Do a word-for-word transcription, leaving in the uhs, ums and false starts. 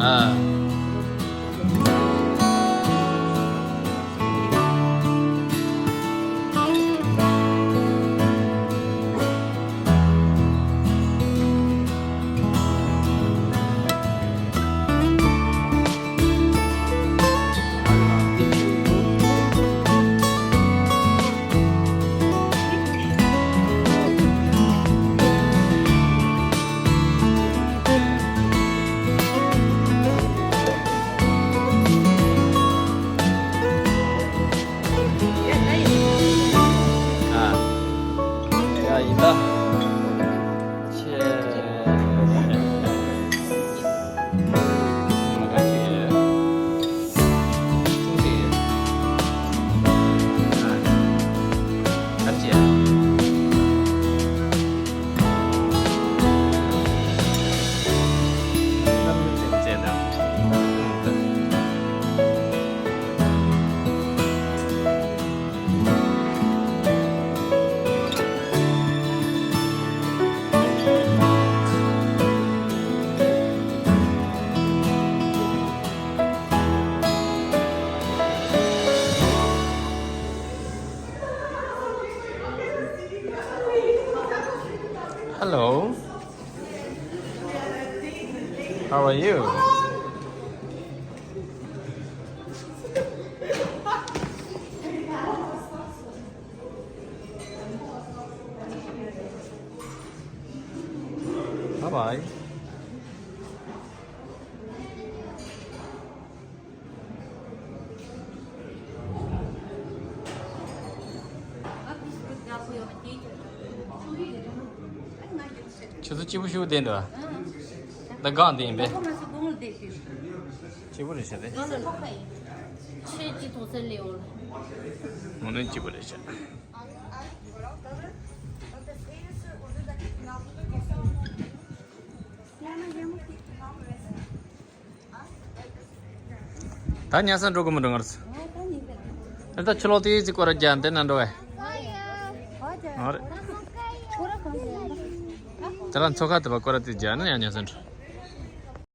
ཨ། ཨ། ཡ་ཡིན་ད། ཆེ། ང་ག་ཅི། ཅུང་ཟད། ཨ། ག་ཅི། Hello. How are you? Bye bye. ཁྱོད་ཚོ་སྐྱིད་པོ་ཞིག་བསྡད་འདུག་ད་གང་བསྡད་ཡིན་པས། སྐྱིད་པོ་རེད་ཤག་དེ། ཁྱེད་ཀྱི་ཐོག་སེ་ལེའོ། ངོ་ནས་སྐྱིད་པོ་རེད་ཤག་ད་ཉལ་ས་འགྲོ་གི་མི་འགྲོ་ངར་སོ། ཨ་ད་ཕྱི་ལོགས་དེ་ཅིག་སྐོར་ར་རྒྱག་འདི་ན་འགྲོ་བས། ཨ་རེ། དེ་ལ་མཚོ་ཁ་དེ་བ་སྐོར་ར་དེ་རྒྱག་ན་ཡང་ཉལ་ས་འགྲོ།